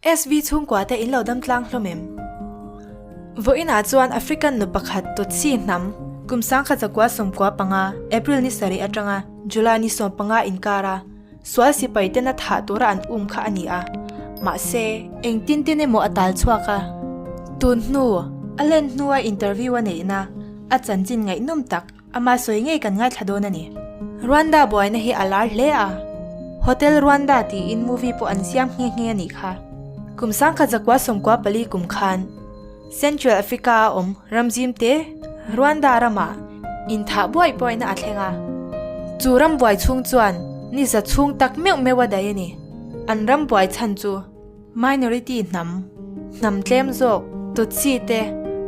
SV chhungkua te in lo dam tlang hlawm em? Vawiinah chuan African nu pakhat Tutsi hnam kum 1995, April ni sarih atanga July ni 15 inkara sual sipai tena thah tura an um kha a ni a. Mahse, engtin tin emaw a tal chhuak a. Tun hnu, a len hnua interview a neihna, a chanchin ngaihnawm tak, Ama sawi ngei kan ngaithla dawn a ni. Rwanda buaina hi a lar hle a, Hotel Rwanda tiin movie pawh an siam nghe nghe a nih kha. Kum 1994 kum khan Central Africa a awm ramzim te Rwanda ramah inthah buaih buaihna a thleng a. Chu ram buai chhung chuan ni za chhung tak meuh meuh a daih a ni. An ram buai chhan chu Minority hnam, hnam tlem zawk, Tutsi te,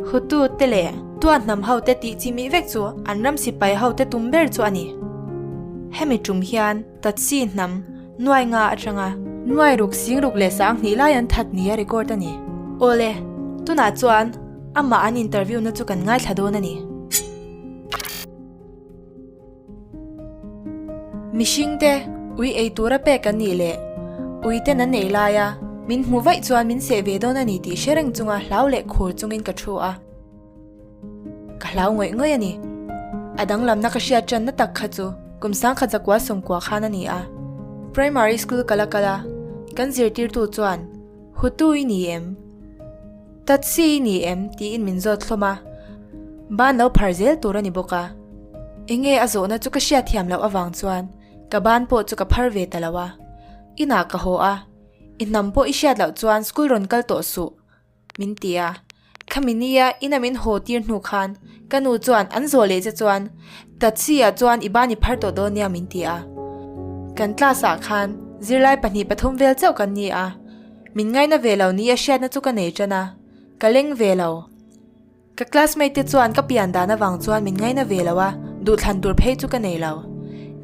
Hutu te leh Tua hnam ho te tih chi mih vek chu an ram sipai ho te tum ber chu a ni. Hemi tum hian Tutsi hnam nuai nga atanga nuai ruk sing ruk leh sang hnih lai an that ni a record a ni. Awle, tunah chuan amah an interview na chu kan ngaithla dawn a ni. Mihring te ui ei tura pek an nih leh ui ten an ei laia min hmu vaih chuan min seh ve dawn a ni tih hre reng chunga hlau leh khur chungin ka thu a. Ka hlau ngawih ngawih a ni. A danglamna ka hriat tanna tak kha chu kum sangkhat zakua sawmkua khan a ni a. Primary school kala kal a, kan zirtirtu chuan, Hutu i ni em? Tatsi i ni em? tiin min zawt hlawm a, ban lo phar zel tur a ni bawk a. Enge a zawhna chu ka hriat thiam loh avang chuan ka ban pawh chu ka phar ve ta lo a. Inah ka haw a, i hnam pawh i hriat loh chuan school rawn kal tawh suh, min ti a. Khami nia ina min haw tir hnu khan ka nu chuan an zawh leh che chuan Tatsi ah chuan i ban i phar tawh dawn nia min ti a. Kan class ah khan zirlai pahnih pathum vel chauh kan ni a. Min ngaina ve lo ni a hriatna chu ka nei tan a, ka leng ve lo. Ka classmate te chuan ka pian dan avang chuan min ngaina ve lo a, duhthlan tur phei chu ka nei lo.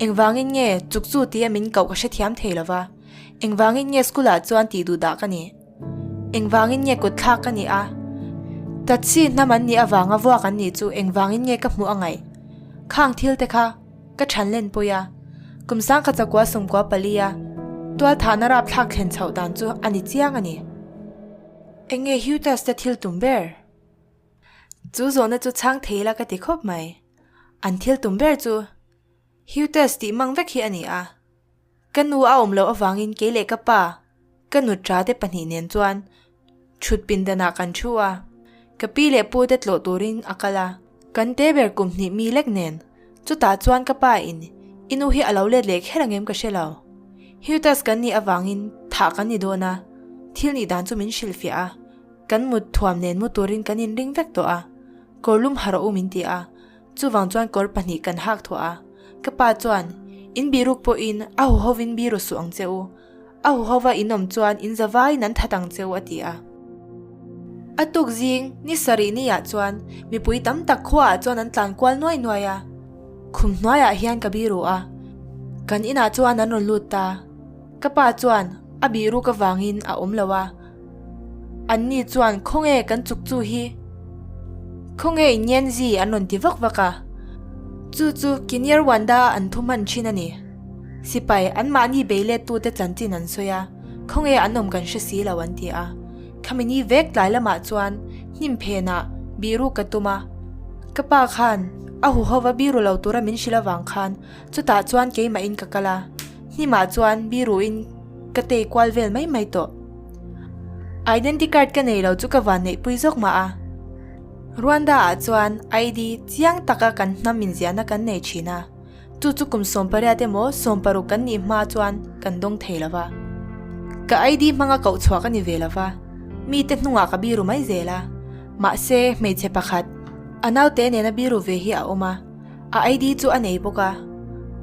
Engvangin nge chukchu tia min koh ka hrethiam thei lo va, engvangin nge school ah chuan tih duh dah ka nih? Engvangin nge kut thlak ka nih a? Tatsi hnam an nih avanga vuak an nih chu engvangin nge ka hmuh a ngaih? Khang thil te kha Ka than len pui a, kum sangkhat zakua sawmkua pali a tualthahna rapthlak thlen chhoh dan chu a ni chiang a ni. Eng nge Hutas te thil tum ber? Chu zawhna chu chhang thei ila ka ti khawp mai. An thil tum ber chu Hutas tih mang vek hi a ni a. Ka nu a awm loh avangin kei leh ka pa, ka nutra te pahnih nen chuan Thut pindanah kan thu a, ka pi leh pu te tlawh turin a kal a, kan te ber kum hnih mi lek nen, chutah chuan ka pa in i nu hi a lo let leh kher angem ka hre lo. Hutas kan nih avangin thah kan ni dawn a, thil nih dan chu min hrilhfiah a, kan mut thuam nen mu turin kan inring vek tawh a, kawr lum ha rawh u min ti a, chuvang chuan kawr pahnih kan hak thuah a, ka pa chuan in biruk pawhin a huhovin biru suh ang che u, A huhova in awm chuan in za vaiin an that ang cheu a ti a. A tuk zing ni sarih ni ah chuan mipui tam tak khua ah chuan an tlan kual nuai nuai a. Khum hnuai ah hian ka biru a. Kan inah chuan an rawn lut ta. Ka pa chuan a bihruk avangin a awm lo a. Anni chuan khawnge kan chuk chu hi? Khawnge in ngenzi an rawn ti vak vak a. Chu chu Kinyarwanda a an thu hman thin a ni. Sipai anmahni bei lettute chanchin an sawi a, khawnge an awm kan hre si lo an ti a. Khami ni vek tlai lamah chuan hnim phenah biru ka tum a. Ka pa khan a huhova biru lo tura min hrilh avang khan chutah chuan keimahin ka kal a, hnimah chuan biruin ka tei kual vel mai mai tawh. Identity card ka nei lo chu ka van neihpui zawk mah a. Rwanda ah chuan ID chiang taka kan hnam inziahna kan nei thin a. Chu chu kum 18 emaw 16 kan nih hma chuan kan dawng thei lo va. Ka ID hmanga koh chhuah ka ni ve lo va, mite hnungah ka biru mai zel a. Mahse, hmeichhe pakhat, a naute nena biru ve hi a awm a, a ID chu a nei bawk a.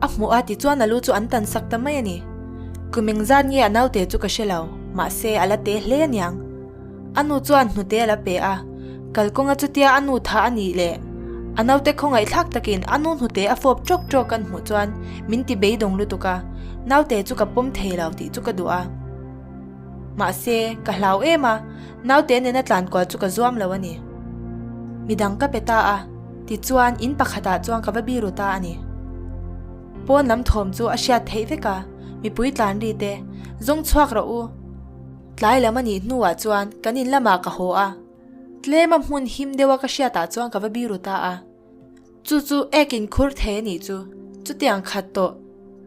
A hmuh a tichuan a lu chu an tan sak ta mai a ni. Kum engzat nge a naute chu ka hre lo, mahse a la te hle aniang. A nu chuan hnute a la pe a, kalkawnga chutia a nu tha a nih leh a naute khawngaihthlak takin a nu hnute a fawp tawk tawk kan hmuh chuan min ti beidawng lutuk a, naute chu ka pawm thei lo tih chu ka duh a. Mahse, ka hlau em a, naute nena tlankual chu ka zuam lo a ni. Midang ka pe ta a, tichuan in pakhatah chuan ka va biru ta a ni. Pawn lam thawm chu a hriat theih vek a, mipui tlan ri te, zawng chhuak rawh u. Tlai lam a nih hnuah chuan kan in lamah ka haw a, tlema hmun him deuha ka hriatah chuan ka va biru ta a. Chu chu ek in khur thei a nih chu, chutiang khat tawh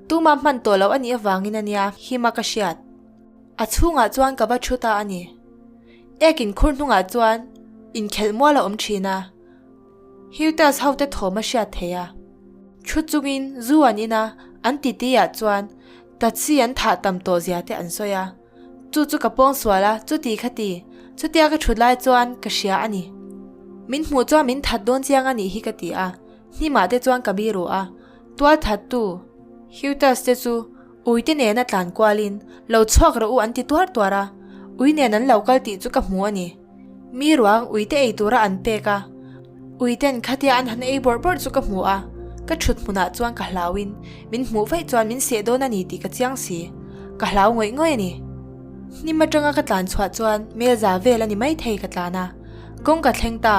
tuma hman tawh loh a nih avangin a nia hima ka hriat. A chhungah chuan ka va thu ta a ni. Ek in khur hnungah chuan inkhelh mual a awm thin a. Heutas hote thawm a hriat thei a. Thu chungin zu an in a, an titi ah chuan Tatsi an thah tam tawh zia te an sawi a. Chu chu ka pawng sual a, chuti kha ti. Chutia ka thut lai chuan ka hria a ni. Min hmuh chuan min that dawn chiang a nih hi ka ti a. Hnimah te chuan ka biru a. Tual thattu Heutas te chu Uite nena tlan kualin, Lo chhuak rawh u an ti tuar tuar a, ui nen an lo kal tih chu ka hmu a ni. Mi ruang uite ei tura an pek a, uiten khatia an han ei bawrh bawrh chu ka hmu a, ka thut hmunah chuan ka hlauin min hmuh vaih chuan min seh dawn a ni tih ka chiang si, ka hlau ngawih ngawih a ni. Hnim atanga ka tlan chhuah chuan mel za vel a ni maithei ka tlan a, kawng ka thleng ta,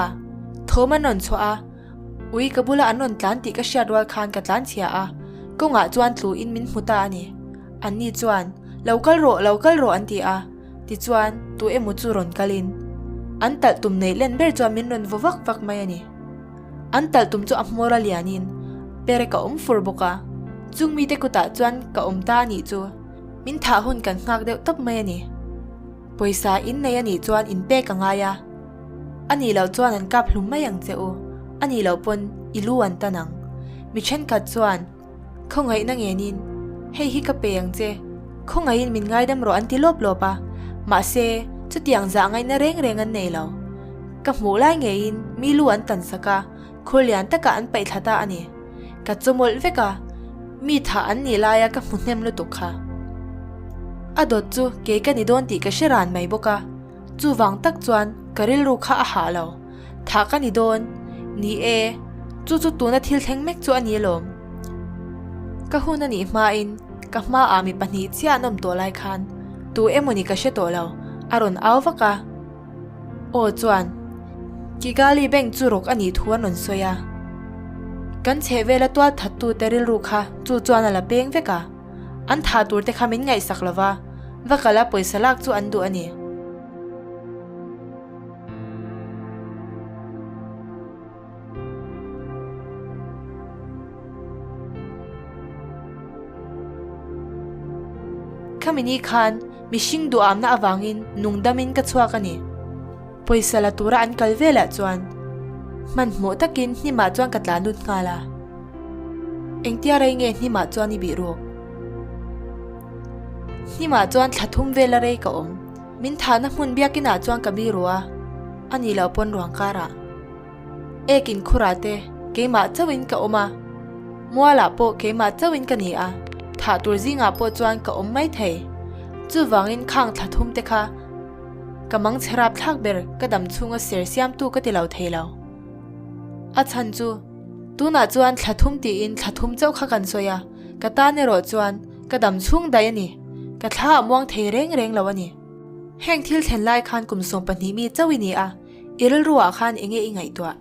thawm an rawn chhuah a, Ui ka bula an rawn tlan tih ka hriat rual khan ka tlan chhia a, kawngah chuan tlu in min hmu ta a ni. Anni chuan, Lo kal rawh, lo kal rawh an ti a, tichuan tu emaw chu rawn kalin an talh tum neih len ber chuan min rawn vaw vak vak mai a ni. An talh tum chu a hmawr a lianin perek a awm fur bawk a, chung mite kutah chuan ka awm ta a nih chu min thah hun kan nghak deuh tawp mai a ni. Pawisa in nei a nih chuan in pek a ngai a. A nih loh chuan an kap hlum mai ang che u, a nih loh pawn i lu an tan ang. Mi thenkhat chuan, Khawngaihna ngenin, hei hi ka pe ang che, khawngaihin min ngaidam rawh an ti lawp lawp a, mahse, chutiang zah ngaihna reng reng an nei lo. Ka hmuh lai ngeiin mi lu an tan sak a, khur lian takah an paih thla ta a ni. Ka chawmawlh vek a, mi thah an nih laia ka hmu hnem lutuk kha. A dawt chu kei ka ni dawn tih ka hre ran mai bawk a. Chuvang tak chuan ka rilru kha a hah lo. Thah ka ni dawn. Ni e, chu chu tuna thil thleng mek chu a ni alawm. Ka hun a nih hmain ka hmaah mi pahnih chiah an awm tawh lai khan tu emawni ka hre tawh lo, a rawn au vak a. Aw chuan, Kigali Bank chu rawk a nih thu an rawn sawi a. Kan chhehvela tual thattute rilru kha chu chuan a la peng vek a. An thah tur te kha min ngaihsak lo va, va kal a pawisa lak chu an duh a ni. Khami ni khan mihring duhamna avangin nungdamin ka chhuak a ni. Pawisa la tura an kal velah chuan hmanhmawh takin hnimah chuan ka tlan lut nghal a. Engtia rei nge hnimah chuan i bih ruk? Hnimah chuan thla thum vela rei ka awm. Min thahna hmun biakinah chuan ka bih ru a, a nih loh pawn ruang karah. Ek inkhurah te keimah chauhin ka awm a, mualah pawh keimah chauhin ka ni a, thah tur zingah pawh chuan ka awm mai thei. Chuvangin khang thla thum te kha Ka mang chhe rap thlak ber ka dam chhunga ser siamtu ka ti lo thei lo. A chhan chu, tunah chuan thla thum tiin thla thum chauh kha kan sawi a, ka tan erawh chuan ka dam chhung daih a ni, ka thla a muang thei reng reng lo a ni. Heng thil thlen lai khan kum 12 mi chauh i ni a, i rilruah khan enge i ngaihtuah?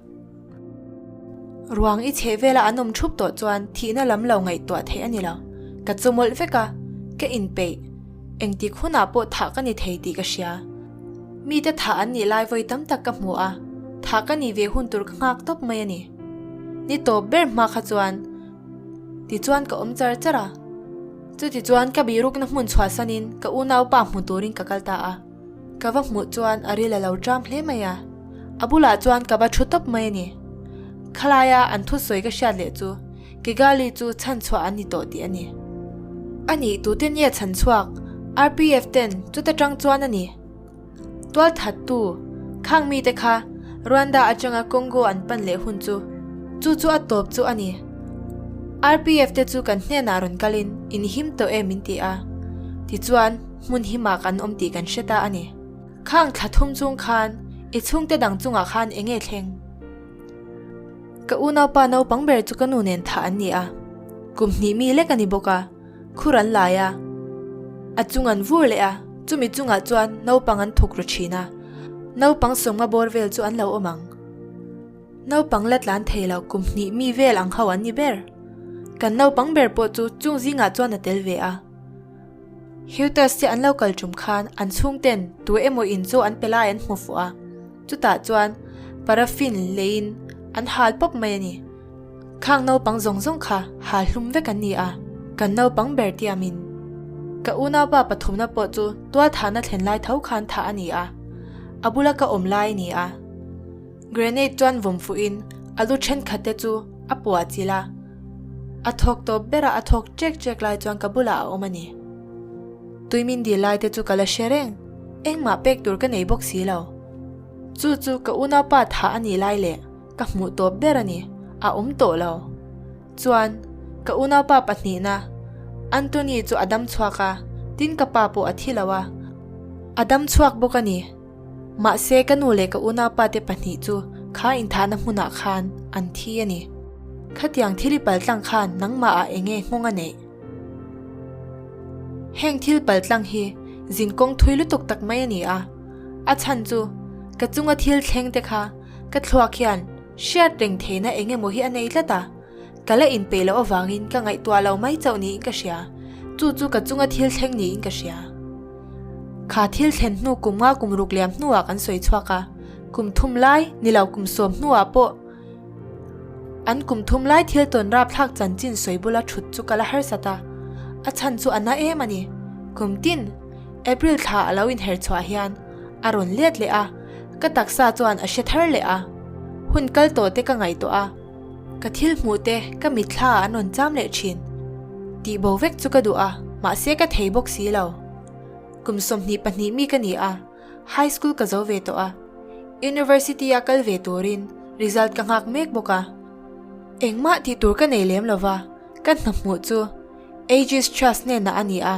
Ruang i chheh vela an awm thup tawh chuan thihna lam lo ngaihtuah theih a ni lo. Ka chawmawlh vek a, ka inpeih. Engtik hunah pawh thah ka ni thei tih ka hria. Mite thah an nih lai vawi tam tak ka hmu a, thah ka nih ve hun tur ka nghak tawp mai a ni. Ni tawp ber hma kha chuan tichuan ka awm char char a. Chutichuan ka birukna hmun chhuahsanin ka unaupa hmu turin ka kal ta a. Ka va hmuh chuan a ril a lo ṭam hle mai a, a bulah chuan ka va ṭhu tawp mai a ni. Khalaia an thusawi ka hriat leh chu Kigali chu chhanchhuah an ni tawh tih a ni. A nih tute nge chhanchhuak? RPF ten chuta ṭang chuan a ni. Tualthattu, khang mite kha Rwanda aṭanga Congo an pan leh hun chu chu chu a tawp chu a ni. RPF te chu kan hnenah rawn kalin inhim tawh e min ti a, tichuan, Hmun himah kan awm tih kan hre ta a ni. Khang thla thum chung khan i chhungte dang chungah khan eng nge thleng? Ka unaupa naupang ber chu ka nu nen thah an ni a, kum hnih mi lek a ni bawk a, khur an lai a, a chung an vur leh a, chumi chungah chuan naupang an thuk ru thin a, naupang sawmnga bawr vel chu an lo awm ang. Naupang la tlan thei lo kum hnih mi vel ang ho an ni ber. Kan naupang ber pawh chu chung zingah chuan a tel ve a. Hutus te an lo kal tum khan an chhungten tu emaw in chu an pe lai an hmu fuh a, chutah chuan paraffin leiin an hal pawp mai a ni. Khang naupang zawng zawng kha hal hlum vek an ni a, kan naupang ber tiamin. Ka unaupa pathumna pawh chu tualthahna thlen lai tho khan thah a ni a, a bula ka awm lai a ni a. Grenade chuan vawm fuhin a lu thenkhat te chu a puah chilh a, a thawk tawp berah a thawk ṭek ṭek lai chuan ka bulah a awm a ni. Tui min dil lai te chu ka la hre reng, engmah pek tur ka nei bawk si lo. Chu chu ka unaupa thah a nih lai leh ka hmuh tawp ber a ni, a awm tawh lo. Chuan, ka unaupa pahnihna, Anthony chu a dam chhuak a, tin ka pa pawh a thi lo a, a dam chhuak bawk a ni. Mahse ka nu leh ka unaupa te pahnih chu kha inthahna hmunah khan an thi a ni. Khatiang thil i paltlang khan nangmah ah enge nghawng a neih? Heng thil paltlang hi zinkawng thui lutuk tak mai a ni a, a chhan chu ka chunga thil thleng te kha ka thluak hian hriat reng theihna eng emaw hi a nei tlat a, ka la inpeih loh avangin ka ngaihtuah lo mai chauh niin ka hria, chu chu ka chunga thil thleng niin ka hria. Kha thil thlen hnu kum nga kum ruk liam hnuah kan sawi chhuak a, kum thum lai ni lo kum sawm hnuah pawh an kum thum lai thil tawn rapthlak chanchin sawi bula thut chu ka la harsat a, a chhan chu a na em a ni. Kum tin April thla a lo inher chhuah hian a rawn let leh a, ka taksa chuan a hre thar leh a, hun kal tawh te ka ngaihtuah a, Ka thil hmuh te ka mitthla ah an rawn cham leh thin. Tih bo vek chu ka duh a, mahse ka thei bawk si lo. Kum 22 mi ka ni a, high school ka zo ve tawh a, university a kal ve turin result ka nghak mek bawk a. Engmah tih tur ka nei lem lova, ka hna hmuh chu Aegis Trust hnenah a ni a.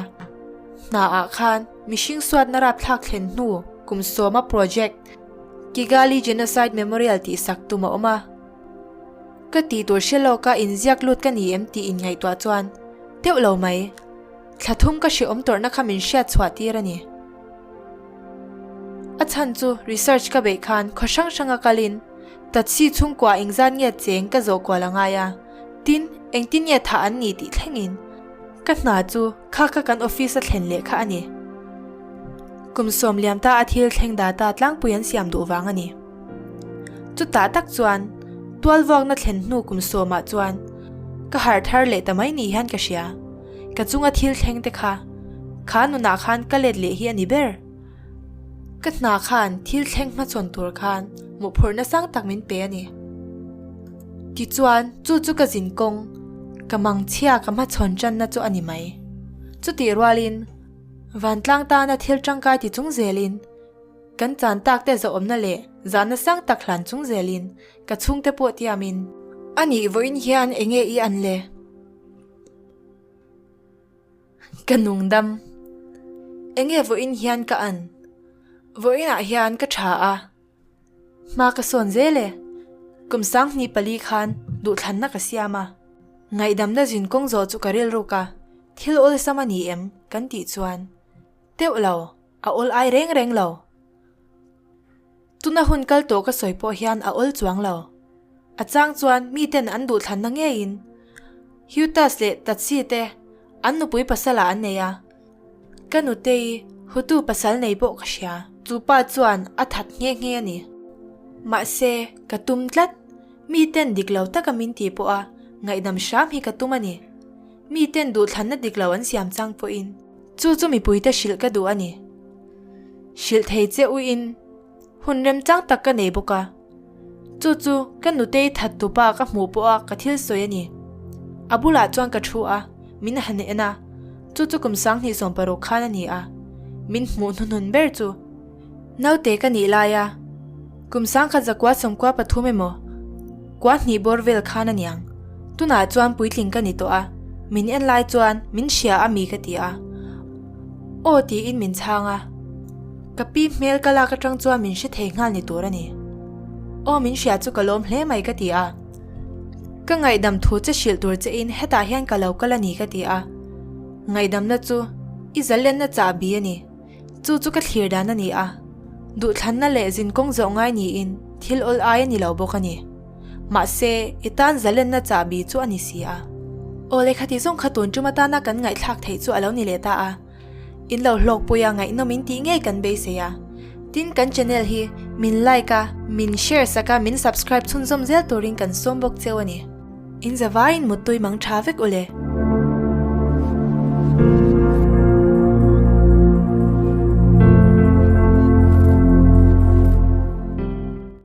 Hna ah khan mihring suatna rapthlak thlen hnu kum sawma project Kigali Genocide Memorial tih sak tum a awm a. Ka tih tur hre lawka inziak lut ka ni em tih inngaihtuah chuan deuh lo mai. Thla thum ka hrehawm tawrhna kha min hriat chhuah tir a ni. A chhan chu research ka beih khan khaw hrang hranga kalin Tatsi chhungkua engzat nge cheng ka zawh kual a ngai a, tin engtin nge thah an ni tih thlengin ka hna chu kha kha kan office a thlen leh kha a ni. Kum sawm liam ta a thil thleng data tlangpui an siam duh vang a ni. Chutah tak chuan tualvuakna thlen hnu kum sawmah chuan ka harh thar leh ta mai ni hian ka hria. Ka chunga thil thleng te kha kha nunah khan ka let leh hi a ni ber. Ka hna khan thil thleng hmachhawn tur khan mawhphurhna sang tak min pe a ni. Tichuan chu chu ka zin kawng, ka mangchhia ka hmachhawn tanna chu a ni mai. Chutih rualin vantlang tana thil tangkai ti chung zelin, Kan chan tak te zawhawmna leh zahna sang tak hlan chung zelin ka chhungte pawh tiamin. A nih vawiin hian enge i an le? Ka nungdam. Enge vawiin hian ka an? Vawiinah hian ka tha a. Hma ka sawn zel e. Kum 24 khan duhthlanna ka siam a. Ngaihdamna zinkawng zawh chu ka rilruk a, thil awlsam a ni em kan tih chuan teuh lo. A awl ai reng reng lo. Tuna hun kal tawh ka sawi pawh hian a awl chuang lo. A chang chuan miten an duhthlanna ngeiin Hutas leh Tatsi te an nupui pasalah an nei a. Ka nutei Hutu pasal nei pawh ka hria. Chu pa chuan a that nghe nghe a ni. Mahse, ka tum tlat. Miten dik lo taka min tih pawha ngaihdam hram hi ka tum a ni. Miten duhthlanna dik lo an siam chang pawhin Chu chu mipuite hrilh ka duh a ni. Hrilh thei che uin hun remchang tak ka nei bawk a. Chu chu ka nutei that tupa ka hmuh pawha ka thil sawi a ni. A bulah chuan ka thu a, min han en a, chu chu kum 2016 khan a ni a, min hmuh hnuhnun ber chu. Naute ka nih lai a, kum 1993 emaw kua hnih bawr vel khan a niang. Tunah chuan puitling ka ni tawh a, min en lai chuan min hria a mi ka ti a. Aw tiin min chhang a. Ka pi hmel ka lak atang chuan min hre thei nghal ni tur a ni. Aw min hria chu ka lawm hle mai ka ti a. Ka ngaihdam thu che hrilh tur che in hetah hian ka lo kal a ni ka ti a. Ngaihdamna chu i zalenna chahbi a ni. Chu chu ka thlir dan a ni a, duhthlanna leh zinkawng zawh ngai niin thil awl ai a ni lo bawk a ni. Mahse, i tan zalenna chahbi chu a ni si a. Aw lehkha ti zawng kha tun tum atana kan ngaihthlak theih chu a lo ni leh ta a. In lo hlawkpui a ngaihnawm in tih ngei kan beisei a. Tin kan channel hi min like a, min share sak a, min subscribe chhunzawm zel turin kan sawm bawk cheu a ni. In zavaiin muttui mang tha vek u le.